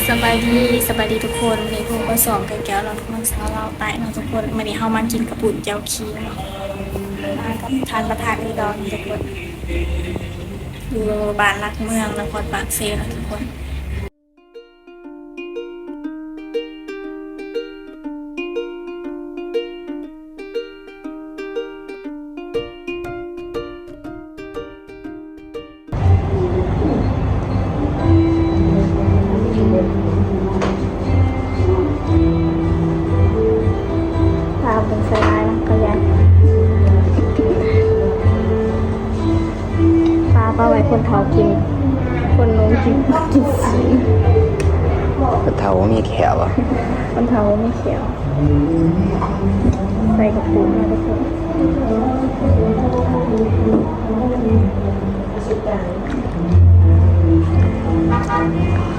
ສະບາຍດີ ສະບາຍດີທຸກຄົນ ມື້ນີ້ພົບກັບຊ່ອງໄກ່ແກ້ວລາວທຸກຄົນ ສາວລາວໃຕ້ເນາະທຸກຄົນ. ມື້ນີ້ເຮົາມາກິນເຂົ້າປຸ້ນແຈ່ວຂີງເນາະ ມາກັບທ່ານປະທານຄືເກົ່ານີ້ທຸກຄົນ ຢູ່ບ້ານຫຼັກເມືອງ ນະຄອນປາກເຊເນາະທຸກຄົນ. ພາເບິ່ງໃສ່ລາຍມັນກໍຢ່າ ປາ ປາໄວ້ຄົນເຖົ້າກິນ ຄົນໜຸ່ມກິນ ກິນຊີ້ນ. ຄົນເຖົ້າບໍ່ມີແຂ້ວຫວາ? ຄົນເຖົ້າບໍ່ມີແຂ້ວ ໃສ່ກະປຸ້ນມາທຸກຄົນ.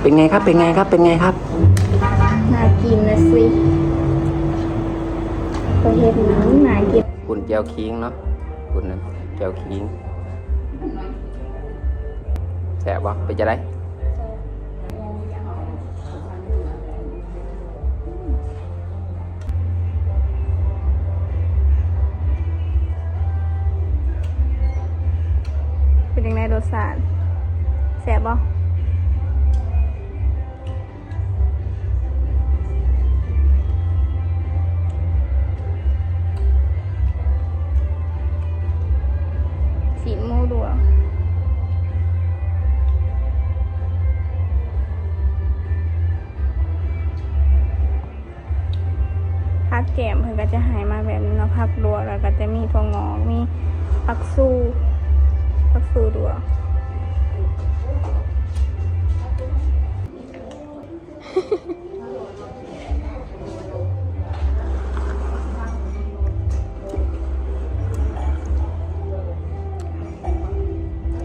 ເປັນໄງຄັບ ເປັນໄງຄັບ ເປັນໄງຄັບ? ໜ້າກິນນະຊິ ເຂົາເຮັດໜ້າກິນ. ປຸ້ນແຈ່ວຂີງເນາະ ປຸ້ນແຈ່ວຂີງ ແຊບບໍ່? ເປັນຈັ່ງໃດ? ເປັນຈັ່ງໃດລົດຊາດ? ແຊບບໍ່? ຊີ້ນໝູດົວ ຜັກແກ້ມເພິ່ນກໍຈະໃຫ້ມາແບບນີ້ເນາະ ຜັກລວກ ແລ້ວກໍຈະມີຖົ່ວງອກ ມີຜັກຊູ ຜັກຊູດ້ວຍ.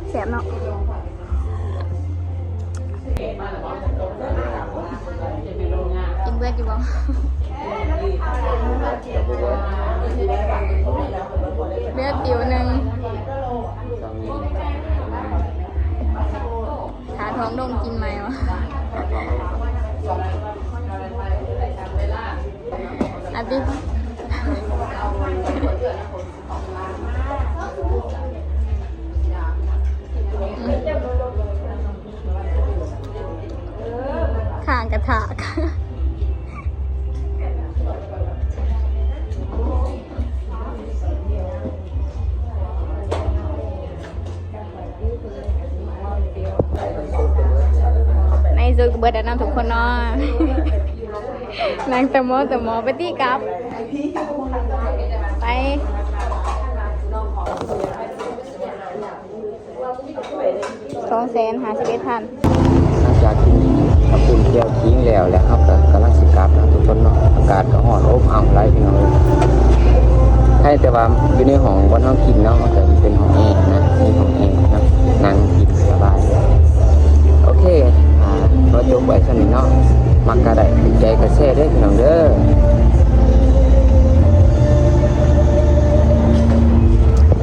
ແຊບເນາະ ກິນເບິດຢູ່ບໍ່? ເຫຼືອຕິວໜຶ່ງ. ຖ້າທ້ອງດົງກິນໃໝ່ຫວາ? ອາຕິ ຂ້າງກະທະ. ໃນທີ່ສຸດກໍເບິດແລ້ວເນາະທຸກຄົນເນາະ ນັ່ງຕະໝໍຕະໝໍໄປຕິກັບ ໄປ. ສອງແສນຫ້າສິບເອັດພັນ. ຫຼັງຈາກກິນເຂົ້າປຸ້ນແຈ່ວຂີງແລ້ວ ແລ້ວເຮົາກໍກຳລັງຊິກັບເນາະທຸກຄົນເນາະ. ອາກາດກໍຮ້ອນອົບອ້າວຫຼາຍພີ່ນ້ອງເອີຍ. ໃຫ້ແຕ່ວ່າຢູ່ໃນຫ້ອງບ່ອນເຮົາກິນເນາະ ມັນກໍເປັນຫ້ອງແອນະ ມີຫ້ອງແອນະ ນັ່ງກິນສະບາຍ.